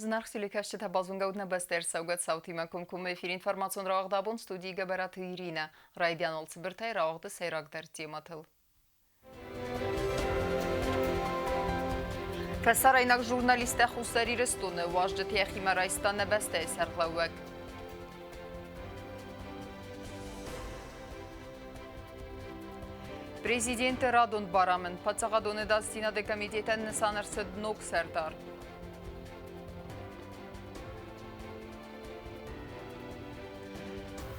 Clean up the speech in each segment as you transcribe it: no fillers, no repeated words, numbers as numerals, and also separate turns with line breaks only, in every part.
Зынаргъ телекӕсджытӕ, базонгӕ ут нӕ бӕстӕ ӕрцӕугӕ цаутимӕ комкоммӕ эфир информацион рауагъд абон студийы Гӕбӕраты Иринӕ. Райдианыл цыбыртӕй рауагъды сӕйрагдӕр темӕтыл. Фӕсарӕйнаг журналисттӕ Хуссар Ирыстоны уазджыты йӕхимӕ райста нӕ бӕстӕйы сӕргълӕууӕг. Президенты радон барамынд паддзахадон ӕдасдзинады комитетӕн нысан ӕрцыд ног сӕрдар.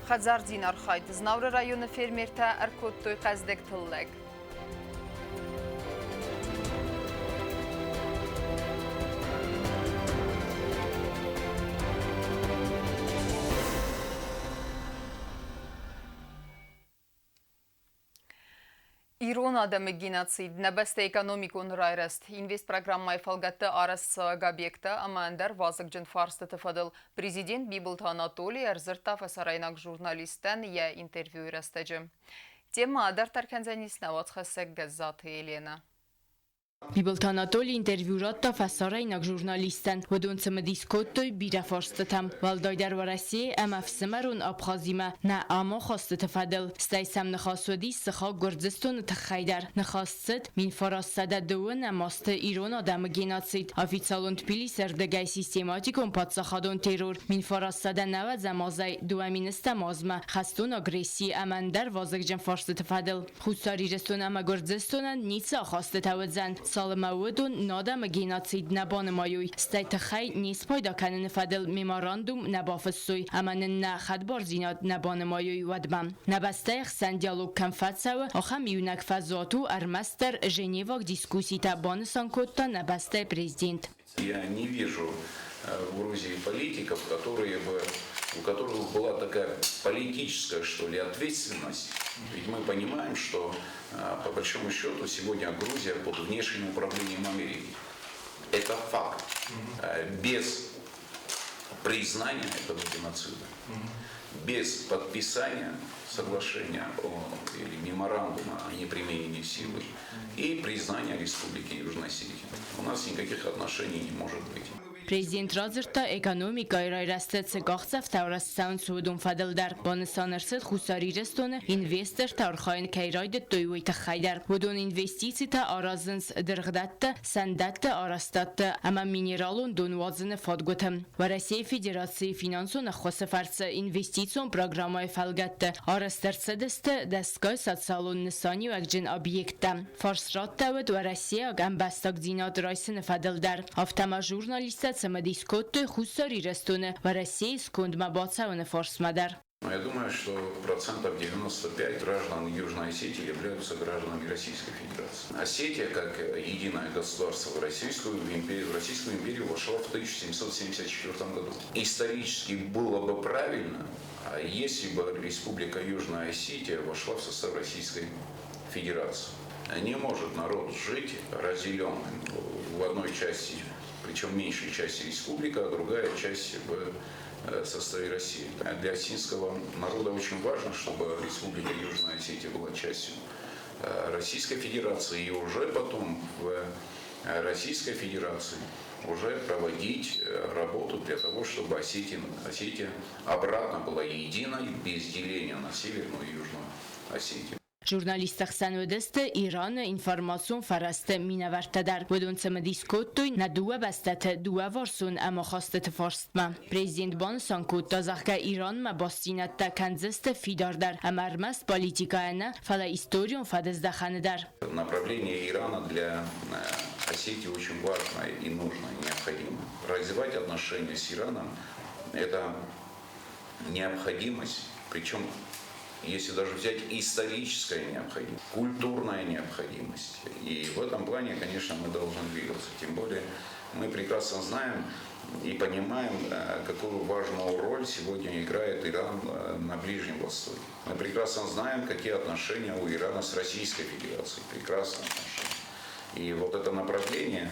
Хӕдзардзин архайд Знауыры районы фермертӕ ӕркодтой хъӕздыг тыллӕг. Ирон адӕмы геноцид, нӕ бӕстӕ экономикон райрӕзт, инвестпрограммӕйы фӕлгӕтты арӕзтцӕуӕг объекттӕ ӕмӕ ӕндӕр вазыгджын фарстыты фӕдыл президент Бибылты Анатоли ӕрдзырдта фӕсарӕйнаг журналисттӕн йӕ интервьюйы рӕстӕджы. Темӕ дарддӕр кӕндзӕнис нӕ уацхӕссӕг Гӕззаты Еленӕ.
Бибылты Анатоли интервью радта фӕсарӕйнаг журналисттӕн. Уыдон цымыдис кодтой бирӕ фарстытӕм, уӕлдайдӕр Уӕрӕсейы ӕмӕ ӕфсымӕрон Абхазимӕ нӕ ӕмахастыты фӕдыл. Стӕй сӕм ныхас уыдис сыхаг Гуырдзыстоны тыххӕй дӕр. Ныхас цыд 1920 азты ирон адӕмы геноцид, официалон Тбилисы ӕрдыгӕй систематикон паддзахадон террор, 1990 азӕй 2000 азмӕ хӕстон агресси ӕмӕ ӕндӕр вазыгджын фарстыты фӕдыл. Хуссар Ирыстон ӕмӕ Гуырдзыстонӕн ницы ахастытӕ уыдзӕн, цалынмӕ уыдон адӕмы геноцид нӕ банымайой, стӕй тыххӕй не спайда кӕныны фӕдыл меморандум нӕ бафыссой ӕмӕ нын нӕ хӕдбардзинад нӕ банымайой, уӕдмӕ. Нӕ бӕстӕйы хсӕн диалог кӕм фӕцӕуы, ахӕм иунӕг фӕзуат у ӕрмӕстдӕр Женеваг дискусситӕ, банысан кодта нӕ бӕстӕйы президент.
Я не вижу в Грузии политиков, которые бы, у которых была такая политическая, что ли, ответственность. Ведь мы понимаем, что по большому счету сегодня Грузия под внешним управлением Америки. Это факт. Без признания этого геноцида, без подписания соглашения о, или меморандума о неприменении силы и признания Республики Южная Осетия. У нас никаких отношений не может быть.
Президент радзырдта экономикӕйы райрӕзты цы къахдзӕфтӕ арӕзт цӕуынц, уыдон фӕдыл дӕр. Банысан ӕрцыд Хуссар Ирыстоны инвестортӕ архайын кӕй райдыдтой, уый тыххӕй дӕр. Уыдон инвестицитӕ аразынц дыргъдӕтты, сӕндӕтты арӕзтадты ӕмӕ минералон дон уадзыны фадгуыты. Уӕрӕсейы Федерацийы финансон ӕххуысы фӕрцы инвестицион программӕйы фӕлгӕтты арӕзт ӕрцыдысты дӕсгай социалон нысаниуӕгджын объекттӕ. Фарс радтӕуыд уӕрӕсейаг ӕмбӕстагдзинад райсыны фӕдыл дӕр. Афтӕ ма журналисттӕ цымыдис кодтой Хуссар Ирыстоны Уӕрӕсейы скондмӕ бацӕуыны фарсмӕ дӕр.
Я думаю, что процентов 95 граждан Южной Осетии являются гражданами Российской Федерации. Осетия, как единое государство в Российскую империю вошла в 1774 году. Исторически было бы правильно, если бы Республика Южная Осетия вошла в состав Российской Федерации. Не может народ жить разделенным в одной части, причем меньшей части республика, а другая часть в составе России. Для осетинского народа очень важно, чтобы Республика Южная Осетия была частью Российской Федерации и уже потом в Российской Федерации уже проводить работу для того, чтобы Осетия, Осетия обратно была единой, без деления на Северную и Южную Осетию.
Журналистты хсӕн уыдысты Ираны информацион фӕрӕзты минӕвӕрттӕ дӕр. Уыдон цымыдис кодтой нӕ дыууӕ бӕстӕты дыууӕварсон ӕмахастыты фарстмӕ. Президент банысан кодта, зӕгъгӕ, Иранмӕ бастдзинӕдтӕ кӕндзысты фидардӕр ӕмӕ ӕрмӕст политикӕйӕ нӕ, фӕлӕ историон фӕдыздӕхӕны дӕр.
Направление Ирана для Осетии очень важно и нужно, и необходимо. Развивать отношения с Ираном – это необходимость, причем если даже взять историческая необходимость, культурная необходимость. И в этом плане, конечно, мы должны двигаться. Тем более мы прекрасно знаем и понимаем, какую важную роль сегодня играет Иран на Ближнем Востоке. Мы прекрасно знаем, какие отношения у Ирана с Российской Федерацией. Прекрасные отношения. И вот это направление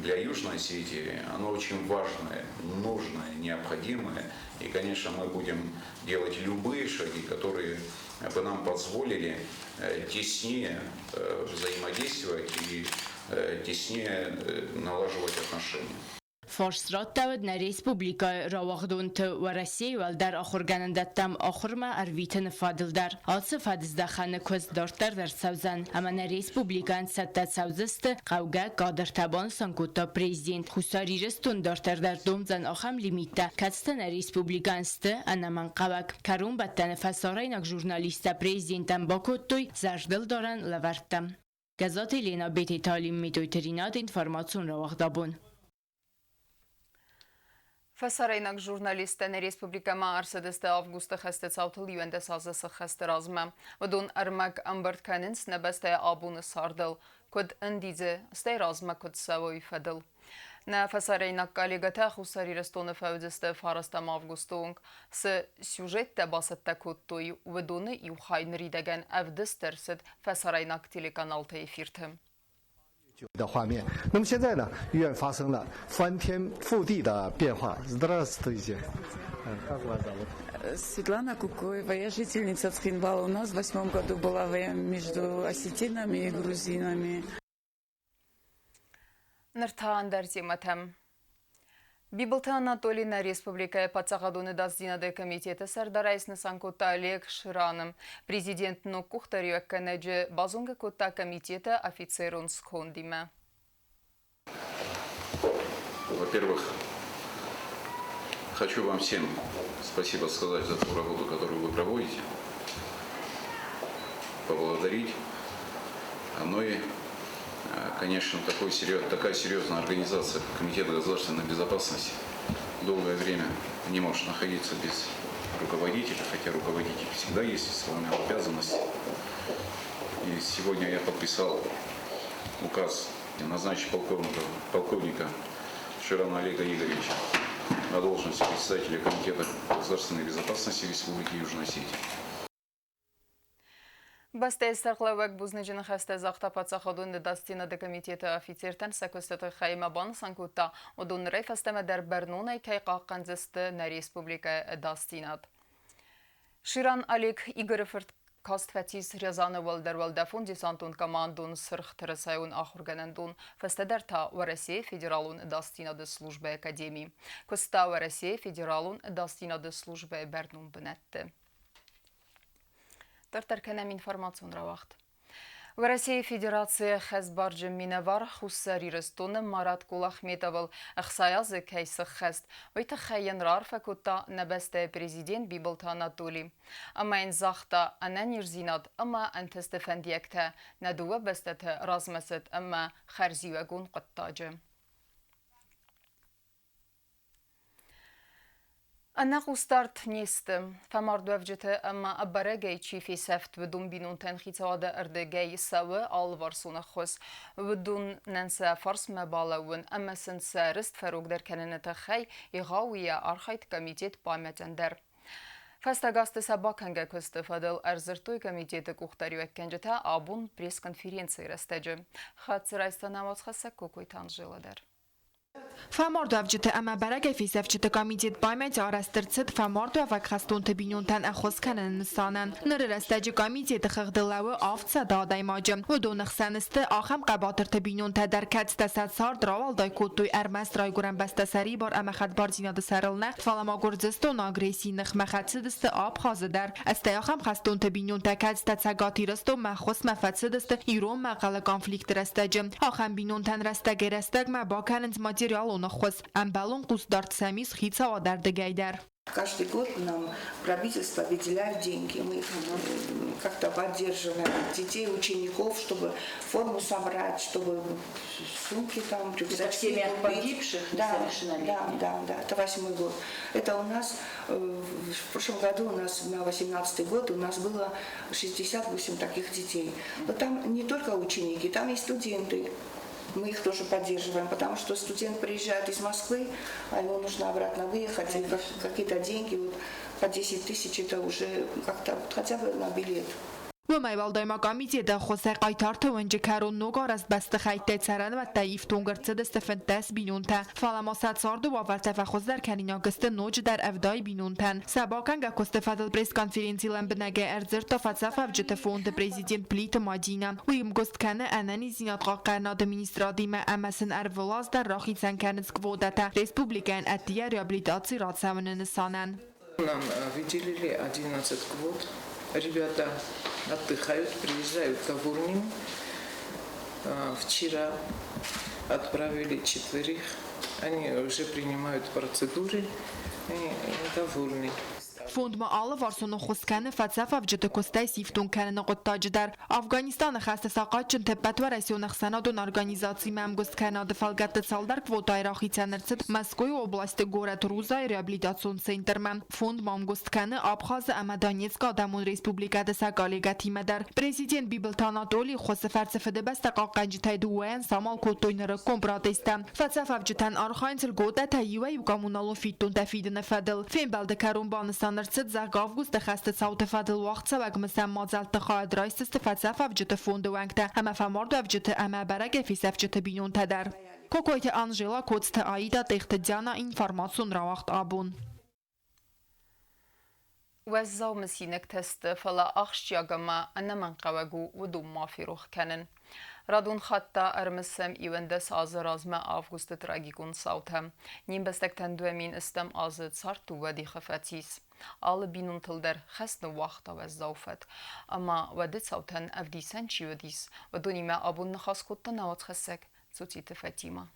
для Южной Осетии, оно очень важное, нужное, необходимое. И, конечно, мы будем делать любые шаги, которые бы нам позволили теснее взаимодействовать и теснее налаживать отношения.
Фарст радтӕуыд нӕ республикӕйы рауагъдонты Уӕрӕсейы уӕлдӕр ахуыргӕнӕндӕттӕм ахуырмӕ ӕрвитыны фӕдыл дӕр. Ацы фӕдыздӕхӕны куыст дарддӕр дӕр цӕудзӕн ӕмӕ нӕ республикӕйӕн цӕттӕ цӕудзысты хъӕугӕ кадртӕ, банысан кодта президент. Хуссар Ирыстон дарддӕр дӕр домдзӕн ахӕм лимиттӕ, кӕцытӕ нӕ республикӕйӕн сты ӕнӕмӕнгхъӕуӕг. Кӕронбӕттӕны фӕсарӕйнаг журналисттӕ президентӕн бакодтой зӕрдылдарӕн лӕвӕрттӕ. Гӕззаты Елена, Бететы Алим, Медойты Ринат, информацион рауагъдабон.
Фӕсарӕйнаг журналисттӕ нӕ республикӕмӕ ӕрцыдысты августы хӕсты цаутыл 11 азы сыххӕсты размӕ. Уыдон ӕрмӕг ӕмбырд кӕнынц нӕ бӕстӕйы абоны цардыл, куыд ӕндидзы, стӕй размӕ куыд цӕуы, уый фӕдыл. Нӕ фӕсарӕйнаг коллегӕтӕ Хуссар Ирыстоны фӕуыдзысты 9 августы онг. Цы сюжеттӕ бацӕттӕ кодтой, уыдоны иу хай ныридӕгӕн ӕвдыст ӕрцыд фӕсарӕйнаг телеканалты эфирты.
的画面。那么现在呢，医院发生了翻天覆地的变化。Здравствуйте. Как вас зовут?
Светлана Кукоева, я жительница Цхинвала. У нас в восьмом году была война между осетинами и грузинами.
Ныр та ӕндӕр темӕтӕм. Бибылты Анатоли нӕ республикӕйы паддзахадон ӕдасдзинады комитеты сӕрдарӕй снысан кодта Олег Шираны. Президент ног къухдариуӕггӕнӕджы базонгӕ кодта комитеты офицерон скондимӕ.
Во-первых, хочу вам всем спасибо сказать за ту работу, которую вы проводите, поблагодарить. Ну и, конечно, такая серьезная организация, как Комитет государственной безопасности, долгое время не может находиться без руководителя, хотя руководитель всегда есть, исполнял обязанности. И сегодня я подписал указ назначить полковника Ширана Олега Игоревича на должность председателя Комитета государственной безопасности Республики Южная Осетия.
Бӕстӕйы сӕргълӕууӕг бузныджы ныхӕстӕ загъта паддзахадон ӕдасдзинады комитеты офицертӕн сӕ куысты тыххӕй ӕмӕ банысан кодта, уыдон нырӕй фӕстӕмӕ дӕр бӕрнонӕй кӕй хъахъхъӕндзысты нӕ республикӕйы ӕдасдзинад. Ширан Олег Игоры фырт каст фӕцис Рязаны уӕлдӕр уӕлдӕфон десантон командон Сырх тырысайон ахуыргӕнӕндон, фӕстӕдӕр та Уӕрӕсейы Федералон ӕдасдзинады службӕйы академи. Куыста Уӕрӕсейы Федералон ӕдасдзинады службӕйы бӕрнон бынӕтты. Дарддӕр кӕнӕм информацион рауагъд. Уӕрӕсейы Федерацийы хӕсбарджын минӕвар Хуссар Ирыстоны Марат Кулахметовыл 60 азы кӕй сыххӕст, уый тыххӕй йын раарфӕ кодта нӕ бӕстӕйы президент Бибылты Анатоли. Ӕмӕ йын загъта ӕнӕниздзинад ӕмӕ ӕнтысты фӕндиӕгтӕ нӕ дыууӕ бӕстӕты размӕцыд ӕмӕ хӕрзиуӕгон хъуыддаджы. Ӕнӕхъусдард не сты. Фӕмардуӕвджыты ӕмӕ ӕбӕрӕгӕй чи фесӕфт, уыдон бинонтӕн хицауады ӕрдыгӕй цӕуы алыварсон ӕххуыс. Уыдонӕн сӕ фарсмӕ балӕууын ӕмӕ сын сӕ рыст фӕрогдӕр кӕныны тыххӕй егъау йӕ архайд комитет памятӕн дӕр. Фӕстаг азты сӕ бакӕнгӕ куысты фӕдыл ӕрдзырдтой комитеты къухдариуӕггӕнджытӕ абон пресс-конференцийы рӕстӕджы. Хӕццӕ райста нӕ уацхӕссӕг Кокойты Анжела дӕр.
Фӕмардуӕвджыты ӕмӕ бӕрӕгӕй фесӕфджыты комитет памяти арӕзт ӕрцыд фӕмардуӕвӕг хӕстонты бинонтӕн ӕххуыс кӕныны нысанӕн. Ныры рӕстӕджы комитеты хыгъды лӕууы 700 адӕймаджы. Уыдоны хсӕн сты ахӕм хъӕбатырты бинонтӕ дӕр, кӕцытӕ сӕ цард рауӕлдай кодтой ӕрмӕст райгуырӕн бӕстӕ сӕрибар ӕмӕ хӕдбардзинады сӕрыл нӕ, фӕлӕ ма Гуырдзыстоны агрессийы ныхмӕ хӕцыдысты Абхазы дӕр. Стӕй ахӕм хӕстонты бинонтӕ, кӕцытӕ Цӕгат Ирыстонмӕ ӕххуысмӕ фӕцыдысты ирон-мӕхъӕлы конфликты рӕстӕджы. Ахӕм бинонтӕн рӕстӕгӕй-рӕстӕгмӕ бакӕнынц материалон ӕххуыс, ӕмбӕлон хъусдард сӕм ис хицауадӕрдыгӕй дӕр.
Каждый год нам правительство выделяет деньги. Мы их как-то поддерживаем. Детей, учеников, чтобы форму собрать, чтобы сумки там, рюкзачки.
Это в семьях погибших,
да, да, это восьмой год. Это у нас в прошлом году у нас на 18 год у нас было 68 таких детей. Но там не только ученики, там и студенты. Мы их тоже поддерживаем, потому что студент приезжает из Москвы, а ему нужно обратно выехать, и какие-то деньги, вот, по 10 тысяч это уже как-то хотя бы на билет.
Уымӕй уӕлдай ма комитеты ӕххуысӕй Хъайтарты уынджы кӕрон ног арӕзт бӕстыхӕйттӕй цӕрӕнуӕттӕ ифтонг ӕрцыдысты 15 бинонтӕ. Фӕлӕ ма сӕ царды уавӕртӕ фӕхуыздӕр кӕнинаг сты ноджыдӕр 70 бинонтӕн. Сӕ бакӕнгӕ куысты фӕдыл пресс-конференцийы лӕмбынӕгӕй ӕрдзырдта фӕцӕфӕвджыты фонды президент Плиты Мадинӕ. Уый ӕмгуыст кӕны ӕнӕниздзинад хъахъхъӕнынады министрадимӕ ӕмӕ сын ӕрвылаз дӕр рахицӕн кӕнынц квотӕтӕ республикӕйӕн ӕддейӕ реабилитаци рацӕуыны нысанӕн.
Нам выделили 11 квот. Ребята отдыхают, приезжают довольными. Вчера отправили четверых. Они уже принимают процедуры и довольны.
Фонд ма алыварсон ӕххуыс кӕны фӕцӕфӕвджыты куыстӕй сифтонг кӕныны хъуыддаджы дӕр. Афганистаны хӕсты сахъатджынты ӕппӕтуӕрӕсеон ӕхсӕнадон организациимӕ ӕмгуысткӕнынады фӕлгӕтты цалдӕр квотӕйы рахицӕн ӕрцыд Мӕскуыйы областы горӕт Рузайы реабилитацион центрмӕ. Фонд ма ӕмгуыст кӕны Абхазы ӕмӕ Донецкы адӕмон республикӕты сӕ коллегӕтимӕ дӕр. Президент Бибылты Анатолийы ӕххуысы фӕрцы Фыдыбӕстӕ хъахъхъӕнджытӕй дыууӕйӕн самал кодтой нырыккон протезтӕ. Фӕцӕфӕвджытӕн архайынц льготӕтӕ иуӕй-иу коммуналон фиддонтӕ фидыны фӕдыл. Фембӕлды кӕрон банысан ӕрцыд, зӕгъгӕ, августы хӕсты цауты фӕдыл уагъдцӕуӕг мысӕн мадзӕлтты хайад райсдзысты фӕцӕфӕвджыты фонды уӕнгтӕ ӕмӕ фӕмардуӕвджыты ӕмӕ ӕбӕрӕгӕй фесӕфджыты бинонтӕ дӕр. Кокойты Анжела, Коцты Аида, Тъехты Диана, информацион рауагъд абон.
Уӕззау мысинӕгтӕ сты, фӕлӕ ахсджиаг ӕмӕ ӕнӕмӕнгхъӕуӕг у уыдон ма ферох кӕнын. Радон хатт та ӕрымысӕм 11 азы размӕ августы трагикон цаутӕ. Не мбӕстӕгтӕн 2000 азы цард дыууӕ дихы фӕцис. Алы бинонтыл дӕр хӕс ныууагъта уӕззау фӕд. Ӕмӕ уӕды цаутӕн ӕвдисӕн чи уыдис, уыдонимӕ абон ныхас кодта нӕ уацхӕссӕг Цуциты Фатимӕ.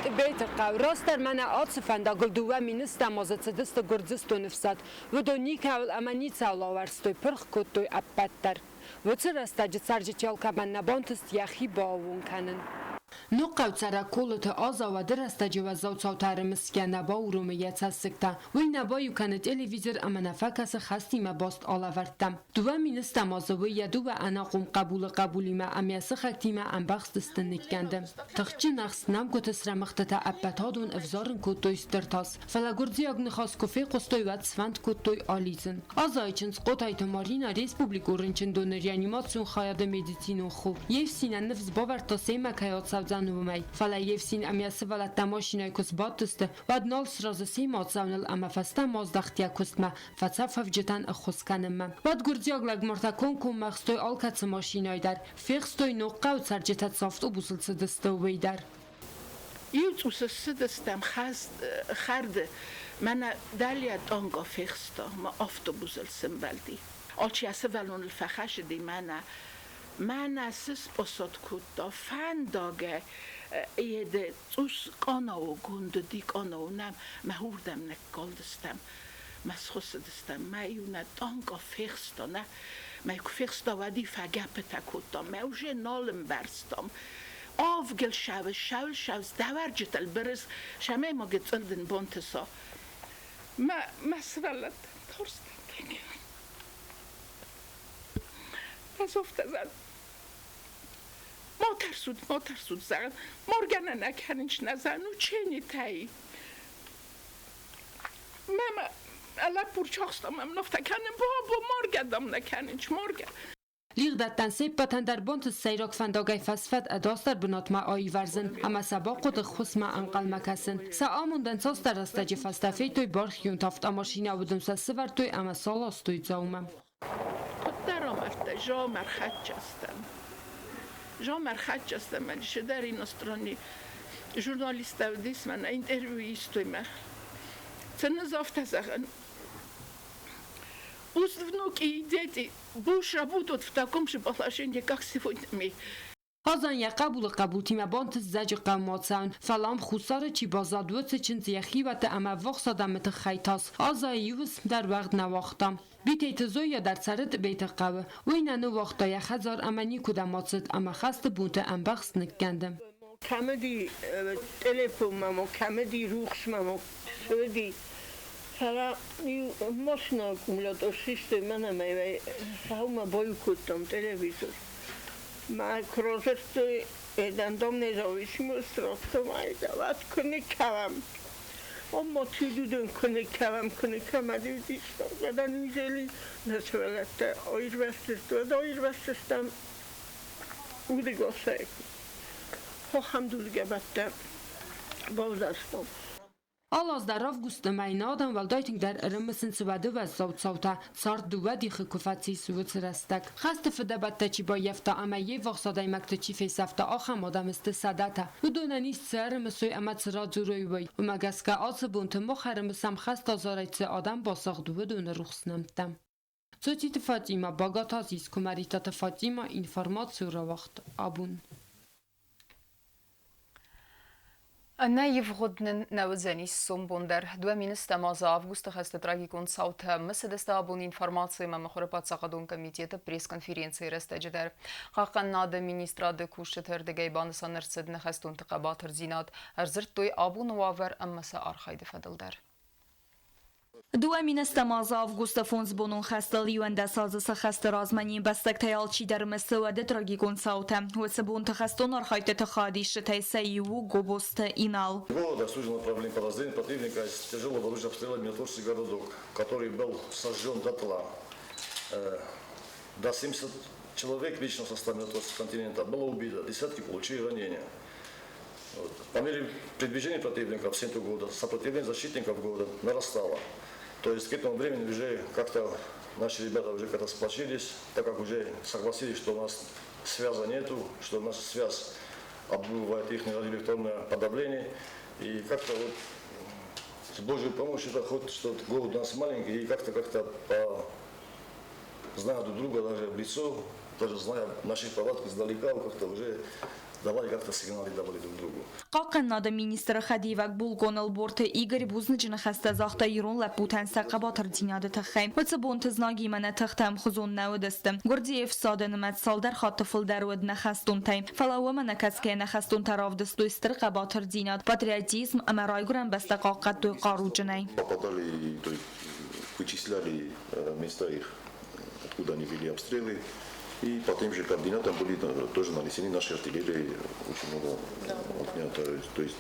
Тъбеты хъӕу. Растдӕр мӕнӕ ацы фӕндагыл 2 000-ӕм азы цыдысты Гуырдзыстоны фсад. Уыдон никӕуыл ӕмӕ ницӕуыл ауӕрстой, пырх кодтой ӕппӕт дӕр. Уыцы рӕстӕджы цӕрджытӕ алкӕмӕн нӕ бантыст йӕхи бааууон кӕнын. Ногхъӕу цӕрӕг Колыты Аза уӕды рӕстӕджы уӕззау цаутӕ ӕрымысгӕ нӕ бауромы йӕ цӕссыгтӕ. Уый нӕ баиу кӕны телевизор ӕмӕ нӕ фӕкӕсы хӕстимӕ баст алӕвӕрдтӕм. 2 000-ӕм азы уый йӕ дыууӕ ӕнахъом хъӕбулы хъӕбулимӕ ӕмӕ йӕ сыхӕгтимӕ ӕмбӕхстысты ныккӕнды. Тыхджын ӕхст нӕмгуыты срӕмыгъдтытӕ ӕппӕтадон ӕвзарын кодтой стыр тас. Фӕлӕ гуырдзиаг ныхас куы фехъуыстой, уӕд сфӕнд кодтой алидзын. Азайы чындз Хъотайты Маринӕ республикон рынчындоны реанимацион хайады медицинон хо. Йе фсинӕн ныфс бавӕрдта семӕ кӕй ацӕудзӕн, уымӕй. Фӕлӕ йе фсин ӕмӕ йӕ сывӕллӕттӕ машинӕйы куы сбадтысты, уӕд нал сразы семӕ ацӕуыныл ӕмӕ фӕстӕмӕ аздӕхт йӕ куыстмӕ, фӕцӕфӕвджытӕн ӕххуыс кӕнынмӕ. Уӕд гуырдзиаг лӕгмартӕ комкоммӕ ӕхстой алкӕцы машинӕйы дӕр, фехстой Ногхъӕуы цӕрджытӕ цы автобусыл цыдысты, уый дӕр.
Иу цъус ссыдыстӕм хӕрды, мӕнӕ дӕлейӕ тъанга фехста, мӕ автобусыл сӕмбӕлди. Алчи йӕ сывӕллоныл фӕхӕцыди, мӕнӕ мӕнӕ цы спосот кодта фӕндагӕй еде цъус къанаугонд уыди, къанау нӕм, мӕ уырдӕм ныккалдыстӕм, мӕ схуыссыдыстӕм, мӕ иу нӕ тъанга фехста, нӕ, мӕ куы фехста, уӕд-иу фӕгӕппытӕ кодтам, мӕ уже нал ӕмбӕрстам. Авгыл шавыз, шавыл шавыз, дӕвӕрджытыл бырыз, шамӕй ма гыццыл дын бантыса. Мӕ, мӕ сывӕллӕттӕн тарстӕн тынг. Ӕз афтӕ зӕгъын, ма тӕрсут, ма тӕрсут, зӕгъын, маргӕ нӕ кӕнынч нӕ зӕгъын, ученитӕй. Мама, лӕппу рчахста мӕм афтӕ кӕнын, бабо, маргӕ дам нӕ кӕнынч, маргӕ.
Лигъдӕттӕн се ппӕтӕн дӕр бонты сӕйраг фӕндагӕй фӕсфӕд ӕдасдӕр бынатмӕ аивӕрзын ӕмӕ сӕ бахъуыд ӕххуысмӕ ӕнхъӕлмӕ кӕсын. Сӕ амондӕн цасдӕр рӕстӕджы фӕстӕ федтой бархион автомашинӕ, уыдон сӕ сывӕрдтой ӕмӕ сӕ ластой Дзаумӕ.
Куыддӕр амардта, Жамар хӕччастӕн. Жамар хӕччастӕн мӕ дӕр иностранный журналисттӕ уыдис, мӕнӕ интервью истой мӕ. Цӕнӕз афтӕ зӕгъын, пусть внуки и дети больше будут в таком же положении, как сегодня мы.
Азӕн йӕ хъӕбулы хъӕбултимӕ бантыст Дзӕджыхъӕумӕ ацӕуын, фӕлӕ ам Хуссары чи баззад, уыцы чындз йӕхиуӕтты ӕмӕ ӕввахс адӕмы тыххӕй тас Азӕйы иу уысм дӕр уӕгъд нӕ уагъта. Битеты Зоя дӕр цӕры Тъбеты хъӕуы. Уый нӕ ныууагъта йӕ хӕдзар ӕмӕ никуыдӕм ацыд ӕмӕ хӕсты бонты ӕмбӕхст ныккӕнды.
Кӕмыди телефонмӕ мо, кӕмыди рухсмӕ мо цыди. Фӕлӕ иу машинӕ аккумулятор систой мӕнӕ мӕ сӕумӕ баиу кодтам телевизор. Мӕ куы радзырдтой, дам, независимость радтам, ай, давай куы никӕлӕм. Аирвӕзтыстӕм удӕгасӕй. Ахӕм дудгӕбӕттӕ бавзӕрстам.
Алы аз дӕр августы мӕйы нӕ адӕм уӕлдай тынгдӕр ӕрымысынц уӕды уӕззау цаутӕ, цард дыууӕ дихы куы фӕцис, уыцы рӕстӕг. Хӕсты фыдӕбӕттӕ чи баййӕфта ӕмӕ йе ввахс адӕймӕгты чи фесӕфта, ахӕм адӕм сты сӕдӕтӕ. Уыдонӕн ис цы ӕрымысой ӕмӕ цы радзурой, уый. Уымӕ гӕсгӕ ацы бонты мах ӕрымысӕм хӕст азарӕй цы адӕм басыгъд, уыдоны рухс нӕмттӕ. Цоциты Фатимӕ, Багаты Азиз, Куымӕридтаты Фатимӕ, информацийы рауагъд абон.
Ӕнӕ ивгъуыд нын нӕ уыдзӕнис сомбон дӕр. 2000 азы августы хӕсты трагикон цаутӕ мысыдысты абон информациимӕ мыхуыры паддзахадон комитеты пресс-конференцийы рӕстӕджы дӕр. Хъахъхъӕнынады министрады кусджыты ӕрдыгӕй банысан ӕрцыд нӕ хӕстонты хъӕбатырдзинад, ӕрдзырдтой абоны уавӕр ӕмӕ сӕ архайды фӕдыл дӕр.
2000 азы августы фондзбонон хӕстыл 11 азы цы хӕсты размӕ не мбӕстӕгтӕй алчидӕр мысы уӕды трагикон цаутӕ. Уыцы бонты хӕстон архайдтыты хайадисджытӕй сӕ иу у Гобозты Инал.
Города служил направление подразделения противника из тяжелого оружия обстрелял миротворческий городок, который был сожжен дотла. До 70 человек личного состава миротворческого континента было убито, десятки получили ранения. Вот. По мере приближения противника в центр города, сопротивление защитников города нарастало. То есть к этому времени уже как-то наши ребята уже как-то сплочились, так как уже согласились, что у нас связа нету, что наша связь обдумывает их радиоэлектронное подавление. И как-то вот с Божьей помощью, это хоть что город у нас маленький, и как-то как-то по, зная друг друга даже в лицо, даже зная наши повадки издалека, как-то уже давали как-то сигналы давали друг другу.
Хъахъхъӕнынады министры хӕдивӕг булкъон Ӕлборты Игорь бузныджы ныхӕстӕ загъта ирон лӕппутӕн сӕ хъӕбатырдзинады тыххӕй. Уыцы бонты знагимӕ нӕ тыхтӕ ӕмхуызон нӕ уыдысты. Гуырдзыйы ӕфсады нымӕц цалдӕр хатты фылдӕр уыд нӕ хӕстонтӕй. Фӕлӕ уымӕ нӕ кӕсгӕйӕ нӕ хӕстонтӕ равдыстой стыр хъӕбатырдзинад, патриотизм ӕмӕ райгуырӕн бӕстӕ хъахъхъӕдтой хъаруджынӕй.
Попадали, то есть вычисляли места их, откуда они вели обстрелы. И по тем же координатам были тоже нанесены нашей артиллерии очень много отнято. То есть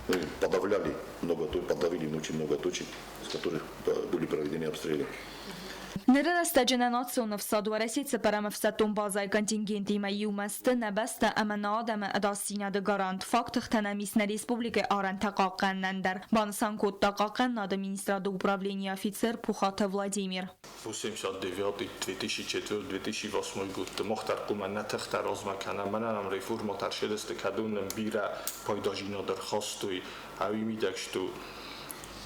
мы подавляли много, подавили очень много точек, с которых были проведены обстрелы.
Ныры рӕстӕджы нӕ национ ӕфсад Уӕрӕсейы цыппӕрӕм ӕфсӕддон базӕйы контингентимӕ иумӕ сты нӕ бӕстӕ ӕмӕ нӕ адӕмы ӕдасдзинады гарант, фаг тыхтӕ нӕм ис нӕ республикӕйы арӕнтӕ хъахъхъӕнынӕн дӕр, банысан кодта Хъахъхъӕнынады министрады управленийы офицер Пухаты Владимир.
89 2004 2008 годты мах дӕр хъуамӕ нӕ тыхтӕ размӕ кӕнӕм, мӕнӕн ам реформӕтӕ ӕрсидысты, кӕдон нын бирӕ пайдажинад ӕрхастой, ӕви мидӕг сты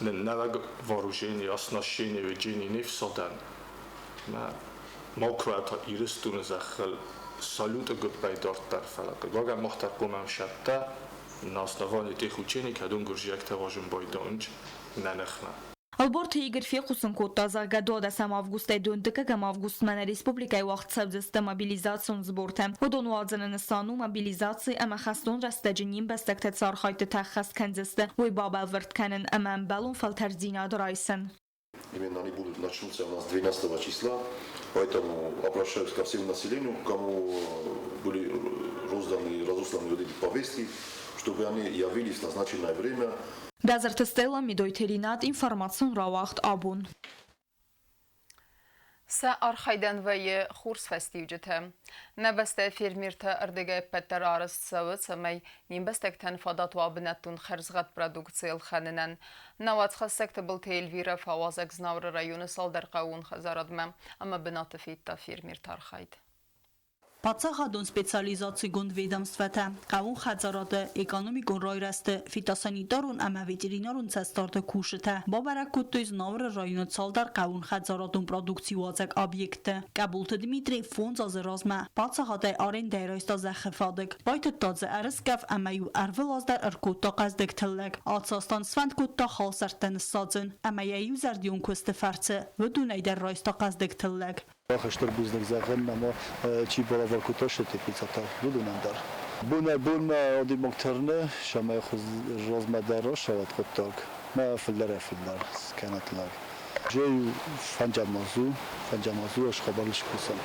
нын нӕуӕг вооружение, оснащение ведение не фсадӕн. Макуы та Ирыстоны зӕххыл салюты гуыппӕй дарддӕр, фӕлӕ хъыгагӕн мах дӕр хъуамӕ ӕфсӕдтӕ на основании тех учений, кӕдон гуырдзиӕгтӕ уарзын байдайынц нӕ ныхмӕ.
Ӕлборты Игорь фехъусын кодта, зӕгъгӕ, 12 августӕй 12 августмӕ нӕ республикӕйы уагъд цӕудзысты мобилизацион сбортӕ. Уыдон уадзыны нысан у мобилизаци ӕмӕ хӕстон рӕстӕджы не мбӕстӕгтӕ цы архайдтытӕ ӕххӕст кӕндзысты, уый бабӕлвырд кӕнын ӕмӕ ӕмбӕлон фӕлтӕрддзинад райсын.
Именно они будут начнутся у нас 12 числа, поэтому обращаюсь ко всему населению, кому были розданы и разосланы вот эти повестки, чтобы они явились в назначенное время.
Бязырты Стелла, Медойты Ринат, информацион рауагъд абон.
Сӕ архайдӕн вӕййы хорз фӕстиуджытӕ. Нӕ бӕстӕйы фермертӕ ӕрдӕгӕй ӕппӕт дӕр арӕзт цӕуы, цӕмӕй не мбӕстӕгтӕн фадат уа бынӕттон хӕрзгъӕд продукци ӕлхӕнынӕн. Нӕ уацхӕссӕг Тыбылты Эльвирӕ фӕуазӕг Знауыры районы цалдӕр хъӕууон хӕдзарадмӕ ӕмӕ бынаты федта фермерты архайд.
Паддзахадон специализацигонд ведомствӕтӕ, хъӕууон хӕдзарады, экономикон райрӕзты, фитосанитарон ӕмӕ ветеринарон цӕстдарды кусджытӕ бабӕрӕг кодтой Знауыры районы цалдӕр хъӕууонхӕдзарадон продукциуадзӕг объекты. Къӕбулты Дмитрий фондз азы размӕ паддзахадӕй арендӕйы райста зӕххы фадыг. Байтыдта дзы ӕрыскъӕф ӕмӕ-иу ӕрвылаз дӕр ӕркодта хъӕздыг тыллӕг. Ацастан сфӕнд кодта халсӕрттӕ ныссадзын ӕмӕ йӕ иузӕрдион куысты фӕрцы уыдонӕй дӕр райста хъӕздыг тыллӕг.
Хестӕр бузныг зӕгъӕн ӕма чи балӕвар кодта се теплицӕтӕ, уыдонӕн дӕр. Бонӕй-бонмӕ адӕймаг тырны, цӕмӕй размӕ дӕр рацӕуӕд хъуыддаг, мӕ фылдӕрӕй-фылдӕр скӕнӕд лӕг. Жей фӕнджамазу, фӕнджамазу ӕз хабар скусӕн.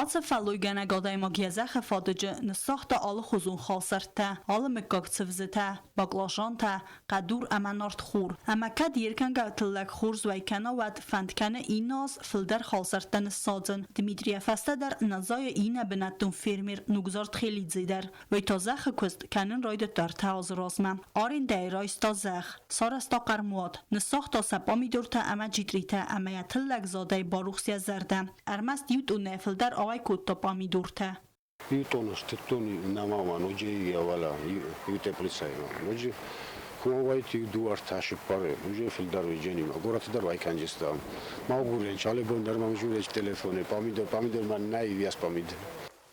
Ацы фӕллойгӕнӕг адӕймаг йӕ зӕххы фадыджы ныссагъта алыхуызон халсӕрттӕ, алы мыггаг цывзытӕ, баклажантӕ, хъӕдур ӕмӕ нартхор. Ӕмӕ кӕд йе ркӕнгӕ тыллӕг хорз уӕй кӕна, уӕд фӕнд кӕны иннӕ аз фылдӕр халсӕрттӕ ныссадзын. Дмитрийӕ фӕстӕдӕр Назайы иннӕ бынӕттон фермер Нугзар Тхелидзе дӕр. Уый та зӕххы куыст кӕнын райдыдта ӕртӕ азы размӕ. Арендӕйы райста зӕхх, сарӕзта хъӕрмуат, ныссагъта сӕ пъамидортӕ ӕмӕ джитъритӕ ӕмӕ йӕ тыллӕг задӕй барухс йӕ зӕрдӕ. Ӕрмӕст иу тъоннӕйӕ фылдӕр ауӕй кодта пъамидортӕ.
Иу тъонна стыдтон нӕма ма ноджы йӕ уӕлӕ иу теплицӕйы ноджы куы иу дыууӕ ӕртӕ сыппары уже фылдӕр уыйдженимӕ горӕты дӕр уӕй кӕнджыстӕм. Ма угурен чале бон дӕр мӕм журечь телефоне помидор помидор ма нӕй вес помидор.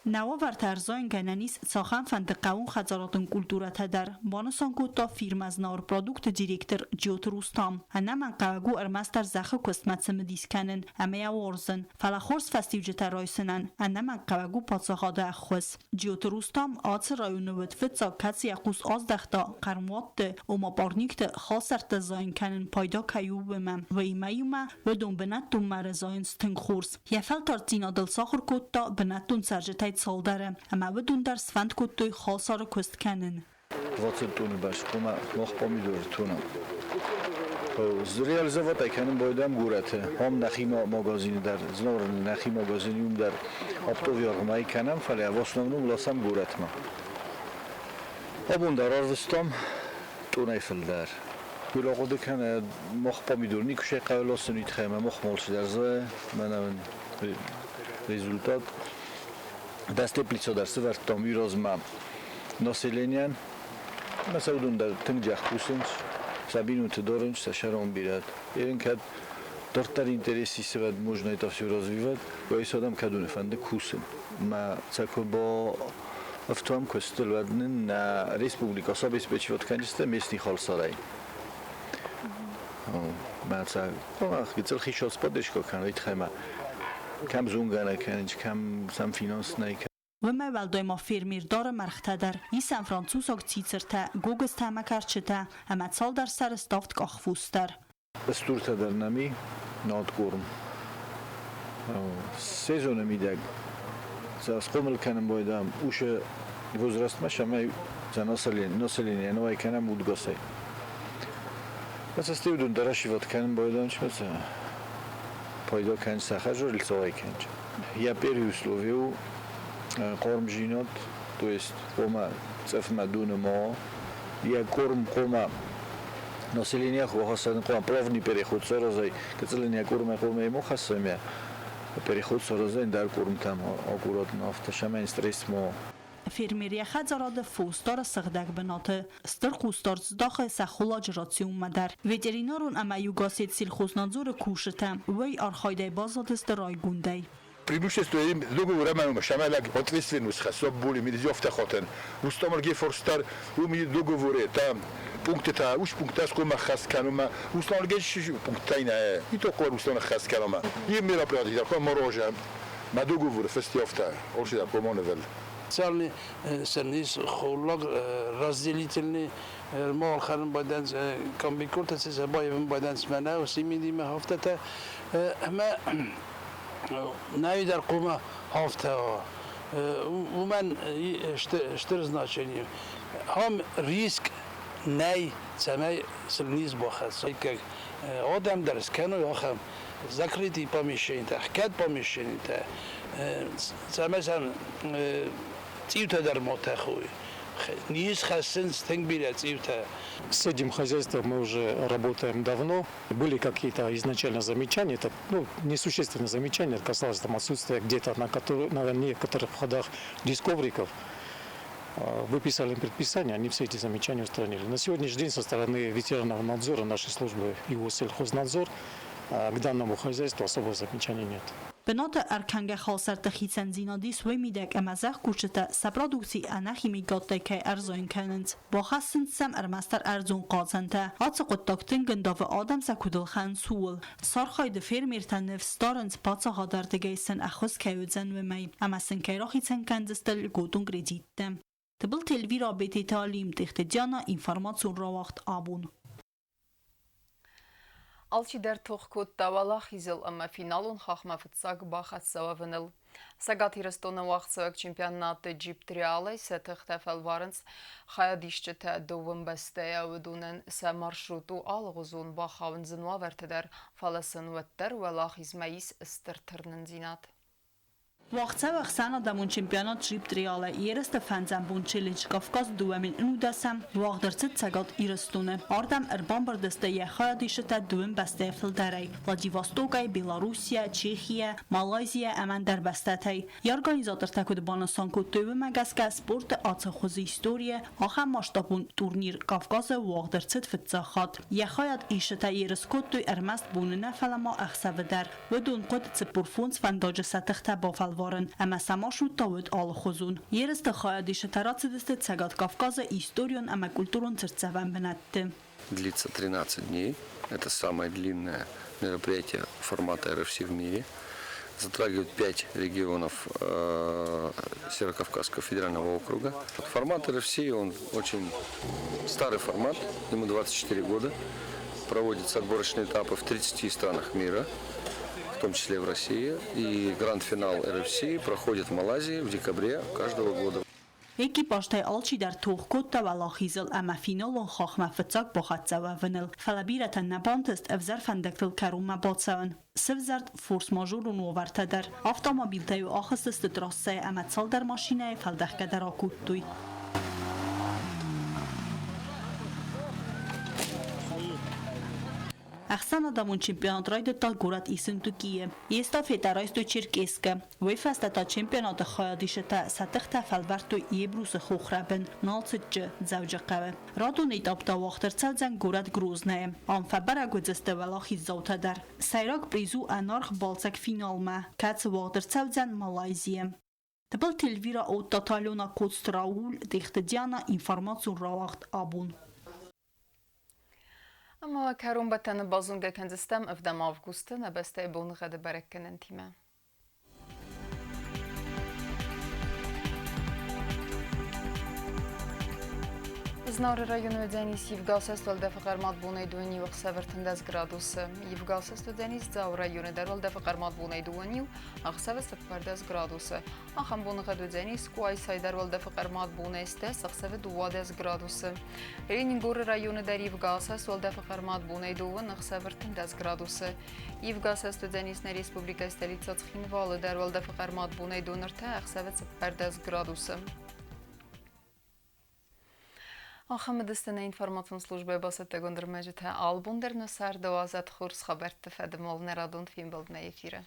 Нӕ уавӕртӕ ӕрзайын гӕнӕн ис цахӕмфӕнды хъӕууонхӕдзарадон культурӕтӕ дӕр, банысан кодта фирмӕ «Знауырпродукт»-ы директор Джиоты Рустам. Ӕнӕмӕнгхъӕуӕг у ӕрмӕстдӕр зӕххы куыстмӕ цымыдис кӕнын ӕмӕ йӕ уарзын, фӕлӕ хорз фӕстиуджытӕ райсынӕн ӕнӕмӕнгхъӕуӕг у паддзахады ӕххуыс. Джиоты Рустам ацы районы уыд фыццаг, кӕцы йӕ хъус аздӕхта хъӕрмуатты, ома парникты халсӕрттӕ зайын кӕнын пайда кӕй у, уымӕ. Уыимӕ иумӕ уыдон бынӕттон мӕры зайынц тынг хорз. Йӕ фӕлтӕрддзинадыл сахуыр кодта бынӕттон цӕрджытӕй цалдӕры, ӕмӕ уыдон дӕр сфӕнд кодтой халсары куыст кӕнын.
20 тонны бӕрц хъуамӕ мах помидоры тонӕм. Реализовать ӕй кӕнын байдам горӕты. Ам нӕхи магазины дӕр, Знауыры нӕхи магазины уым дӕр оптовый аргъмӕ кӕнӕм, фӕлӕ в основном ласӕм горӕтмӕ. Абон дӕр арвыстам тъонӕй фылдӕр. Уый хъуыды кӕны, мах помидор никуы сӕ хъӕуы ласын, уый тыххӕй ӕмӕ мах малчидӕр зӕгъы, мӕнӕ результат. Дӕс теплицӕ дӕр сӕвӕрдтам уый размӕ населенийӕн. Ӕмӕ сӕ уыдон дӕр тынг джах кусынц, сӕ бинонты дарынц, сӕ сӕрон бирӕт. Ерын кӕд дарддӕр интерес исывӕд, можно это все развивать, уӕд адӕм кӕд уыны фӕнды кусын. Мӕ цӕкуы ба ӕфтуам куыстыл, уӕд нын нӕ республика сабеспечивать кӕнджысты местный халсарӕй. Мӕ цӕ гыццыл хицау споддержка кӕны, уый тыххӕй ма кӕм зонгӕ нӕ кӕнынц, кӕм сӕм финанс нӕй.
Уымӕй уӕлдай ма фермер дары мӕргътӕ дӕр. Исӕн французаг цицыртӕ, гогызтӕ ӕмӕ кӕрчытӕ, ӕмӕ цалдӕр сӕры ставд къахфус дӕр.
Стуртӕ дӕр нӕм и, надкорм. Сезоны мидӕг сӕ схъомыл кӕнын байдам усы возрастмӕ, цӕмӕй сӕ население нуай кӕнӕм удгасӕй. Цы уыдон дӕр ӕсивӕд кӕнын байдам, цы пайда кӕнын сӕ хӕзар лицовай кӕнын. Я первый условие у хъармдзинад, то есть хъуамӕ цӕфмӕ доны ма йӕ корм хъуамӕ население хӕссӕн хъуамӕ плавный переход саразай, кӕцылын йӕ кормӕй хъуамӕ ма хӕссӕм йӕ переход саразай ӕндӕр кормтӕм аккуратно, афтӕ сӕмӕ стресс ма.
Фермер йӕ хӕдзарады фос дары сыгъдӕг бынаты. Стыр хъусдард здахы сӕ холладжы рационмӕ дӕр. Ветеринарон ӕмӕ Югосетсельхознадзоры кусджытӕ уый архайдӕй баззадысты райгондӕй.
Преимущество им договор шамалак ответственность хасоб були милизёфта хотен. Устомар гефорстар уми договоре там пункты та уш пункта скома хас канума устомар геш пункта ина и то кор устомар хас канума. И мероприятие да морожа ма договор фестиофта оршида помоневел.
Специальный сервис холлаг разделительный мал خرن بدن комбикорм تسيس بايفن بدن سمنا وسيميدي ما هفتة ما نايدر قوما هفته ومن اشتر значение هم риск нӕй цӕмӕй сыл низ бахӕца. Адӕм дӕр скӕной ахӕм закрытый помещение, ӕхгӕд помещение, цӕмӕй сӕм цъиутӕ дӕр ма тӕхой. Низ хӕссынц тынг бирӕ цъиутӕ.
С этим хозяйством мы уже работаем давно. Были какие-то изначально замечания, это, ну, несущественные замечания, это касалось там отсутствия где-то на некоторых входах дисковриков. Выписали им предписание, они все эти замечания устранили. На сегодняшний день со стороны ветеринарного надзора нашей службы Югосельхознадзор к данному хозяйству особых замечаний нет.
Бынаты ӕркӕнгӕ халсӕртты хицӕндзинад ис уый мидӕг, ӕмӕ зӕхкусджытӕ сӕ продукци ӕнӕхимикаттӕй кӕй ӕрзайын кӕнынц. Бахӕссынц сӕм ӕрмӕстдӕр ӕрдзон хъацӕнтӕ. Ацы хъуыддаг тынг ӕндавы адӕм сӕ куыд ӕлхӕнынц, ууыл. Сархайды фермертӕ ныфс дарынц, паддзахады ӕрдыгӕй сын ӕххуыс кӕй уыдзӕн, уымӕй, ӕмӕ сын кӕй рахицӕн кӕндзысты льготон кредиттӕ. Тыбылты Эльвира, Бететы Алим, Тъехты Диана, информацион рауагъд «Абон».
Алчидӕр тох кодта уӕлахизыл ӕмӕ финалон хахмӕ фыццаг бахӕццӕ уӕвыныл. Цӕгат Ирыстоны уагъдцӕуӕг чемпионаты джип-триалӕй сӕ тыхтӕ фӕлварынц хайадисджытӕ дыууын бӕстӕйӕ. Уыдонӕн сӕ маршрут у алыгъуызон, бахауын зын уавӕрты дӕр, фӕлӕ сын уӕддӕр уӕлахизмӕ ис стыр тырнындзинад.
Уагъдцӕуы ӕхсӕнадӕмон чемпионат джип-триалӕй ерысты фӕндзӕм бон челлендж Кавказ 2019-ӕм уагъд ӕрцыд Цӕгат Ирыстоны. Ардӕм ӕрбамбырд сты йӕ хайадисджытӕ дыууын бӕстӕйы фылдӕрӕй: Владивостокӕй, Белоруссийӕ, Чехийӕ, Малайзийӕ ӕмӕ ӕндӕр бӕстӕтӕй. Йӕ организатортӕ куыд банысан кодтой, уымӕ гӕсгӕ спорты ацы хуызы историйӕ ахӕм масштабон турнир Кавказы уагъд ӕрцыд фыццаг хатт. Йӕ хайад исджытӕ ерыс кодтой ӕрмӕст боны нӕ, фӕлӕ ма ӕхсӕвы дӕр. Уыдон хъуыд 45 фӕндаджы сӕ тыхтӕ бафӕлварын, ӕмӕ сӕ маршрут та уыд алыхуызон. Ерысты хайадисджытӕ рацыдысты Цӕгат Кавказы историон ӕмӕ культурон цыртдзӕвӕн бынӕтты.
Длится 13 дней. Это самое длинное мероприятие формата РФС в мире. Затрагивает 5 регионов Северокавказского федерального округа. Формат РФС, он очень старый формат, ему 24 года. Проводятся отборочные этапы в 30 странах мира, в том числе в России. И гранд-финал РФС проходит в Малайзии в декабре каждого года.
Экипажтӕй алчидӕр тох кодта уӕлахизыл ӕмӕ финалон хахмӕ фыццаг бахӕццӕ уӕвыныл, фӕлӕ бирӕтӕн нӕ бантыст ӕвзӕр фӕндӕгтыл кӕронмӕ бацӕуын. Сӕвзӕрд форс-мажорон уавӕртӕ дӕр. Автомобилтӕ-иу ахызтысты трассӕйӕ ӕмӕ цалдӕр машинӕйы фӕлдӕхгӕ дӕр акодтой. Ӕхсӕнадӕмон чемпионат райдыдта горӕт Ессентукийы. Эстафетӕ райстой Черкесскы. Уый фӕстӕ та чемпионаты хайадисджытӕ сӕ тыхтӕ фӕлвӕрдтой Ебрусы хохрӕбын, Налцыччы, Дзӕуджыхъӕуы. Радон этап та уагъд ӕрцӕудзӕн горӕт Грознайы. Ам фӕбӕрӕг уыдзысты уӕлахиздзаутӕ дӕр. Сӕйраг приз у ӕнаргъ балцӕг финалмӕ, кӕцы уагъд ӕрцӕудзӕн Малайзийы. Тыбылты Эльвира Отто Алена Коцты Рауль, Тъехты Диана, информацион рауагъд абон.
Ӕмӕ кӕронбӕттӕны базонгӕ кӕндзыстӕм ӕвдӕм августы нӕ бӕстӕйы боныгъӕды бӕрӕггӕнӕнтимӕ. Знауыры районы уыдзӕнис ивгӕсӕст уӕлдӕфы хъӕрмад бонӕй дыууын ӕхсӕв 13 градусы. Ивгӕсӕст уыдзӕнис Дзауы районы дӕр уӕлдӕфы хъӕрмад бонӕй 21, ӕхсӕвы 14 градусы. Ахӕм боныгъӕд уыдзӕнис Къуайсайы дӕр уӕлдӕфы хъӕрмад бонӕй стӕс, ӕхсӕвы 12 градусы. Ленингоры районы дӕр ивгӕсӕст уӕлдӕфы хъӕрмад бонӕй дыууын, ӕхсӕвы 13 градусы. Ивгӕсӕст уыдзӕнис нӕ республикӕйы столицӕ Цхинвалы дӕр уӕлдӕфы хъӕрмад бонӕй дон ӕртӕ, ӕхсӕвы 14 градусы. Ахӕм уыдысты нӕ информацион службӕйы бацӕттӕгонд ӕрмӕджытӕ. Албон дӕр нӕ царды уадзӕд хорз хабӕртты фӕдыл нӕ радон фембӕлдмӕ эфиры.